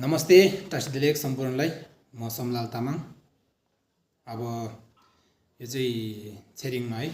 नमस्ते टासिदिलेक सम्पूर्णलाई म समलाल तामाङ। अब यो चाहिँ छेरिङमा है